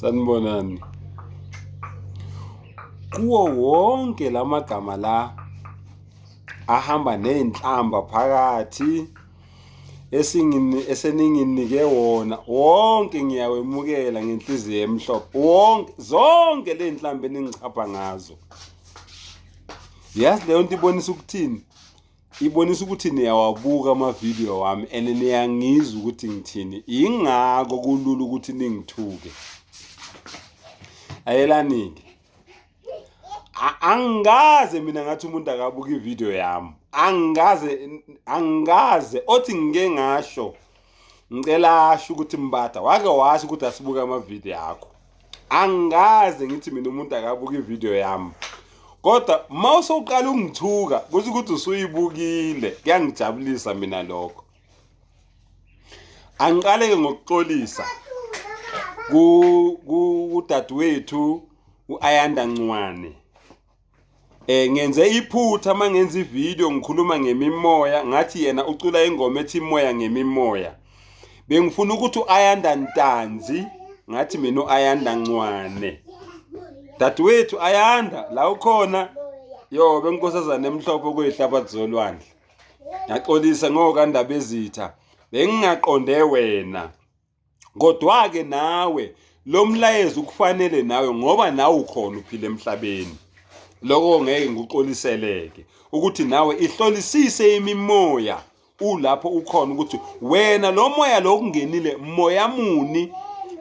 Sanibonani. Kuwo wonke lamagama la ahamba nezinhlamba phakathi esingini eseninginike wona wonke ngiyawemukela ngenhliziyo emhlophe wonke zonke lezinhlamba eningichapha ngazo. Yazi leyo nto ibonisa ukuthini? Ibonisa ukuthi niyawabuka amavidiyo wami and niyangizwa ukuthi ngithini, yingakho kulula ukuthi ningithuke. Ayelani-ke, angikaze mina ngathi umuntu akabuka ividiyo yami, angikaze, angikaze othi ngike ngasho. Ngicela asho ukuthi Mbatha wake washo ukuthi asibuke amavidiyo akho. Angikaze ngithi mina umuntu akabuka ividiyo yami, kodwa uma usowuqala ungithuka kusho ukuthi usuyibukile. Kuyangijabulisa mina lokho. Angiqale-ke ngokuxolisa kudadewethu u-Ayanda Ncwane. Ngenze iphutha uma ngenza ividiyo ngikhuluma ngemimoya, ngathi yena ucula ingoma ethi imoya ngemimoya. Bengifuna ukuthi u-Ayanda Ntanzi, ngathi mina u-Ayanda Ncwane. Dadewethu Ayanda, la ukhona, yo benkosazane emhlophe kuyihlabathi zolwandle. Ngiyaxolisa ngokaNdabezitha, bengingaqonde wena. Kodwa-ke nawe lo mlayezo ukufanele nawe ngoba nawe ukhona uphila emhlabeni. Lokho ngeke ngikuxoliseleke ukuthi nawe ihlolisise imimoya ulapho ukhona ukuthi wena lo moya lo okungenile moya muni,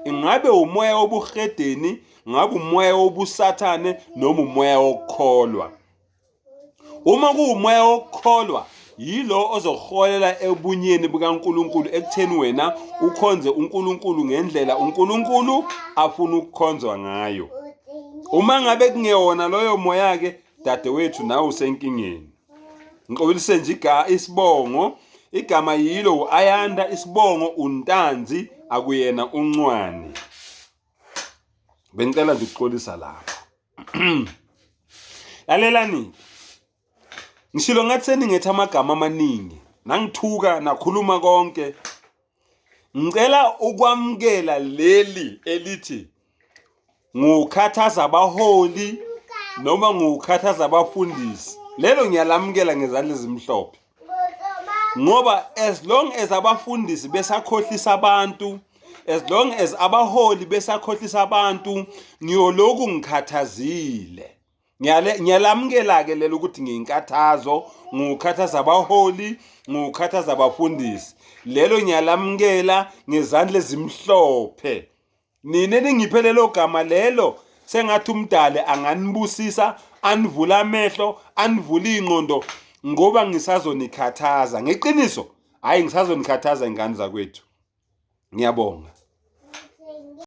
ingabe umoya wobuhedeni, ngabe umoya wobusathane noma umoya wokukholwa. Uma kuwumoya wokukholwa yilo ozokuholela ebunyeni bukaNkulunkulu, ekutheni wena ukhonze uNkulunkulu ngendlela uNkulunkulu afuna ukukhonzwa ngayo. Uma ngabe kungewona loyo moya-ke, dadewethu, nawe usenkingeni. Ngixolise nje isibongo, igama yilo u-Ayanda, isibongo uNtanzi, akuyena uNcwane. Bengicela nje ukuxolisa lapho. Lalelani, ngishilo ngathi seningethe amagama amaningi, nangithuka nakhuluma konke. Ngicela ukwamukela leli elithi ngukhathaza abaholi noma ngukhathaza abafundisi. Lelo ngiyalamukela ngezandla ezimhlophe, ngoba as long as abafundisi besakhohlisa abantu, as long as abaholi besakhohlisa abantu, ngiyoloku ngikhathazile. Ngiyalamukela-ke lelo ukuthi ngiyinkathazo, ngukhathaza abaholi, ngukhathaza abafundisi. Lelo ngiyalamukela ngezandla ezimhlophe. Nina ningiphe lelo gama lelo, sengathi umdali anganibusisa, anivule amehlo, anivule iy'ngqondo, ngoba ngisazonikhathaza ngeqiniso. Hhayi, ngisazonikhathaza ingane zakwethu. Ngiyabonga.